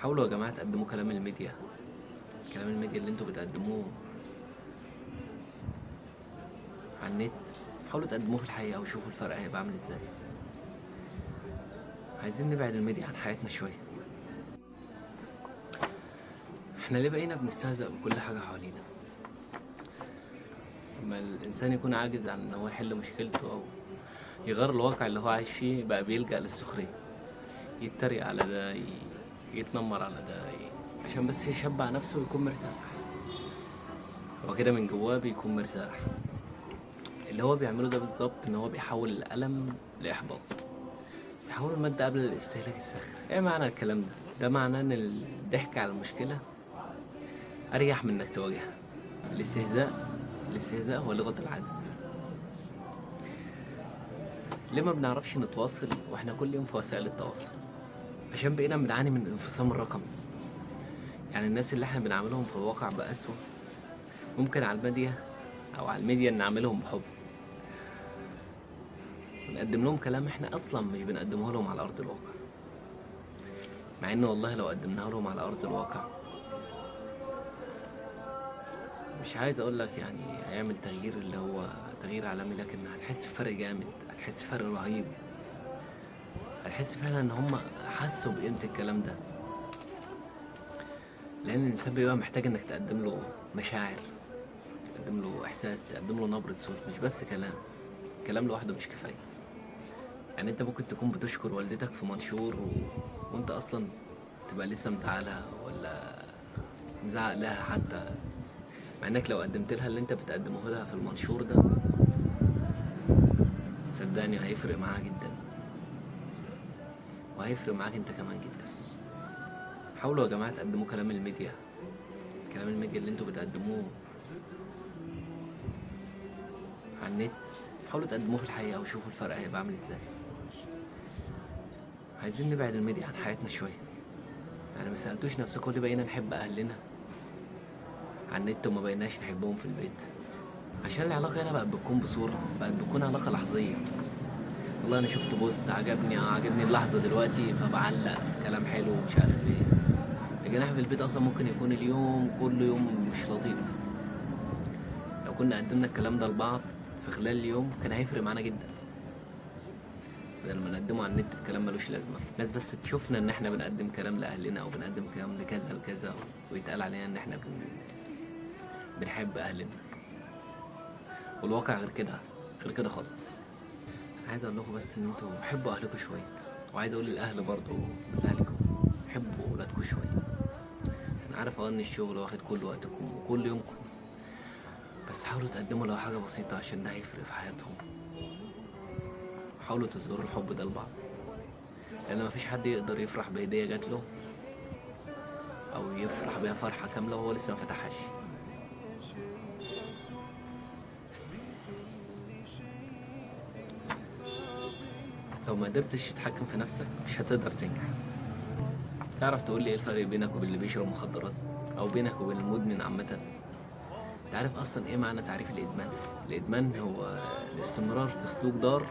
حاولوا يا جماعة تقدموا كلام الميديا، كلام الميديا اللي انتوا بتقدموه على النت، حاولوا تقدموه في الحقيقة وشوفوا الفرق هيبقى عامل ازاي. عايزين نبعد الميديا عن حياتنا شوية. احنا ليه بقينا بنستهزأ بكل حاجة حوالينا؟ لما الإنسان يكون عاجز عن إن هو يحل مشكلته أو يغير الواقع اللي هو عايش فيه، بقى بيلجأ للسخرية، يتريق على ده، يتنمر على ده، عشان بس يشبع نفسه ويكون مرتاح. هو كده من جواه بيكون مرتاح. اللي هو بيعمله ده بالظبط إن هو بيحول الألم لإحباط، بيحول المادة قبل الاستهلاك الساخر. إيه معنى الكلام ده؟ ده معناه إن الضحك على المشكلة أريح من إنك تواجهها. الاستهزاء هو لغة العجز. ليه ما بنعرفش نتواصل واحنا كل يوم في وسائل التواصل؟ عشان بقينا بنعاني من الانفصام الرقمي. يعني الناس اللي احنا بنعاملهم في الواقع بأسوأ، ممكن على الميديا او على الميديا نعاملهم بحب، ونقدم لهم كلام احنا اصلا مش بنقدمه لهم على ارض الواقع، مع ان والله لو قدمناه لهم على ارض الواقع مش عايز اقول لك يعني هيعمل تغيير اللي هو تغيير عالمي، لكن هتحس بفرق جامد، هتحس فرق رهيب، هتحس فعلا ان هم حسوا بقيمة الكلام ده. لان الانسان بيبقى محتاج انك تقدم له مشاعر، تقدم له احساس، تقدم له نبرة صوت، مش بس كلام. كلام لوحده مش كفاية. يعني انت ممكن تكون بتشكر والدتك في منشور وانت اصلا تبقى لسه مزعلها ولا مزعق لها حتى، مع انك لو قدمت لها اللي انت بتقدمه لها في المنشور ده صدقني هيفرق معاها جدا، وهيفرق معاك انت كمان جدا. حاولوا يا جماعة تقدموا كلام الميديا، كلام الميديا اللي انتوا بتقدموه على النت، حاولوا تقدموه في الحقيقة وشوفوا الفرق هيبقى عامل ازاي. عايزين نبعد الميديا عن حياتنا شوية. يعني ما سألتوش نفسكم ليه بقينا نحب أهلنا على النت وما بقيناش نحبهم في البيت؟ عشان العلاقة هنا بقت بتكون بصورة، بقت بتكون علاقة لحظية. والله أنا شفت post عجبني اللحظة دلوقتي فبعلق كلام حلو ومش عارف إيه، لكن إحنا في البيت أصلا ممكن يكون اليوم كله يوم مش لطيف. لو كنا قدمنا الكلام ده لبعض في خلال اليوم كان هيفرق معانا جدا، بدل ما نقدمه على النت بكلام ملوش لازمة. الناس بس تشوفنا إن إحنا بنقدم كلام لأهلنا أو بنقدم كلام لكذا لكذا، ويتقال علينا إن إحنا بنحب أهلنا، والواقع غير كده، غير كده خالص. عايز اقول لكم بس ان انتوا حبوا اهلكم شويه، وعايز اقول للاهل برضو بالله عليكم حبوا اولادكم شويه. انا عارف ان الشغل واخد كل وقتكم وكل يومكم، بس حاولوا تقدموا لو حاجه بسيطه عشان ده هيفرق في حياتهم. حاولوا تظهروا الحب ده لبعض، لان مفيش حد يقدر يفرح بهديه جات له او يفرح بيها فرحه كامله وهو لسه ما فتحهاش. لو ما قدرتش تتحكم في نفسك مش هتقدر تنجح. تعرف تقول لي ايه الفرق بينك وبين اللي بيشرب مخدرات او بينك وبين المدمن عامة؟ انت عارف اصلا ايه معنى تعريف الادمان؟ الادمان هو الاستمرار في سلوك ضار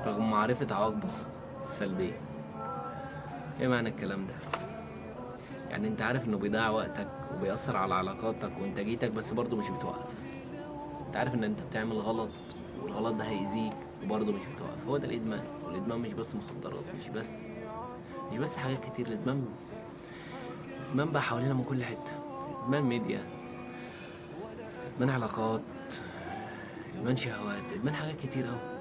رغم معرفة عواقبه السلبية. ايه معنى الكلام ده؟ يعني انت عارف انه بيضيع وقتك وبيأثر على علاقاتك وانتاجيتك، بس برضه مش بتوقف. انت عارف ان انت بتعمل غلط والغلط ده هيأذيك وبرضه مش بتوقف. هو ده الإدمان. والإدمان مش بس مخدرات، مش بس حاجات كتير. الإدمان بقى حوالينا من كل حتة. إدمان ميديا، إدمان علاقات، إدمان شهوات، إدمان حاجات كتير أوي.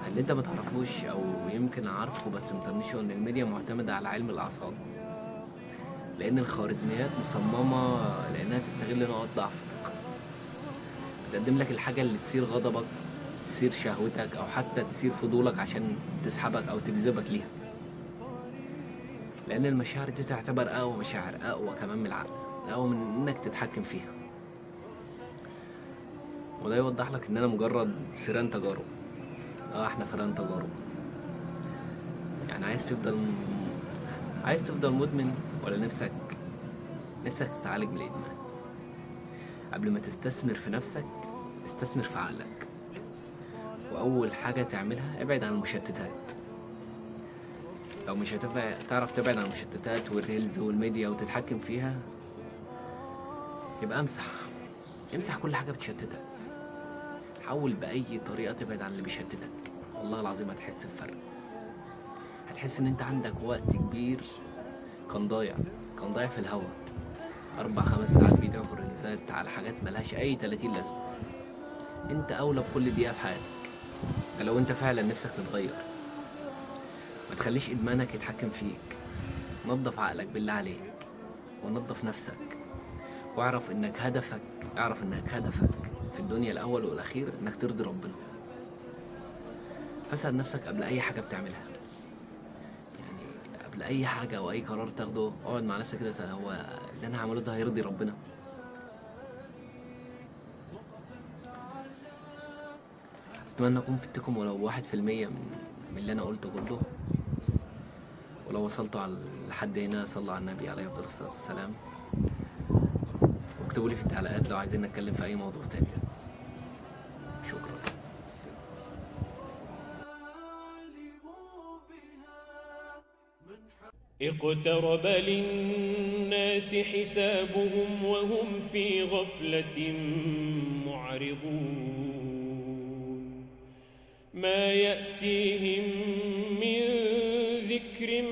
اللي أنت ما تعرفوش أو يمكن عارفه بس مطنشه إن الميديا معتمدة على علم الأعصاب، لأن الخوارزميات مصممة لأنها تستغل نقاط ضعفك، بتقدم لك الحاجة اللي تثير غضبك، تثير شهوتك، أو حتى تثير فضولك عشان تسحبك أو تجذبك ليها. لأن المشاعر دي تعتبر أقوى مشاعر، أقوى كمان من العقل، أقوى من إنك تتحكم فيها. وده يوضح لك إن أنا مجرد فيران تجارب. إحنا فيران تجارب. يعني عايز تفضل مدمن ولا نفسك تتعالج من الإدمان؟ قبل ما تستثمر في نفسك استثمر في عقلك. وأول حاجة تعملها ابعد عن المشتتات. لو مش هتعرف تبعد عن المشتتات وال reels وال media وتتحكم فيها، يبقى امسح كل حاجة بتشتتك. حاول بأي طريقة تبعد عن اللي بيشتتك، والله العظيم هتحس بفرق. هتحس ان انت عندك وقت كبير كان ضايع، كان ضايع في الهوا. 4-5 ساعات بيضيعوا في الريلزات على حاجات ملهاش اي 30 لازمة. انت اولى بكل دقيقة في حياتك. ده لو انت فعلا نفسك تتغير، ما تخليش ادمانك يتحكم فيك. نظف عقلك بالله عليك، ونظف نفسك، واعرف انك هدفك، اعرف انك هدفك في الدنيا الاول والاخير انك ترضي ربنا. فاسأل نفسك قبل اي حاجة بتعملها، يعني قبل اي حاجة او اي قرار تاخده، اقعد مع نفسك كده اسأل، هو اللي انا هعمله ده هيرضي ربنا؟ اتمنى اكون فدتكم ولو 1% من اللي انا قلته كله. ولو وصلتوا على لحد هنا صلوا على النبي عليه افضل الصلاة والسلام، واكتبوا لي في التعليقات لو عايزين نتكلم في اي موضوع تاني. شكرا. اقترب للناس حسابهم وهم في غفلة معرضون. ما يأتيهم من ذكر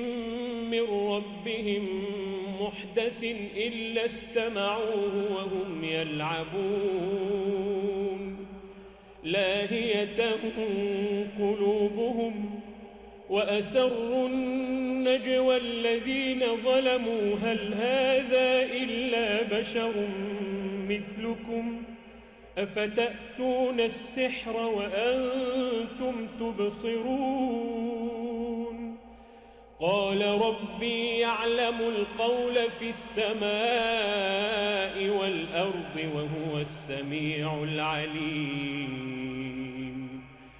من ربهم محدث إلا استمعوه وهم يلعبون. لاهية قلوبهم وأسروا النجوى الذين ظلموا هل هذا إلا بشر مثلكم أفتأتون السحر وأنتم تبصرون. قال ربي يعلم القول في السماء والأرض وهو السميع العليم.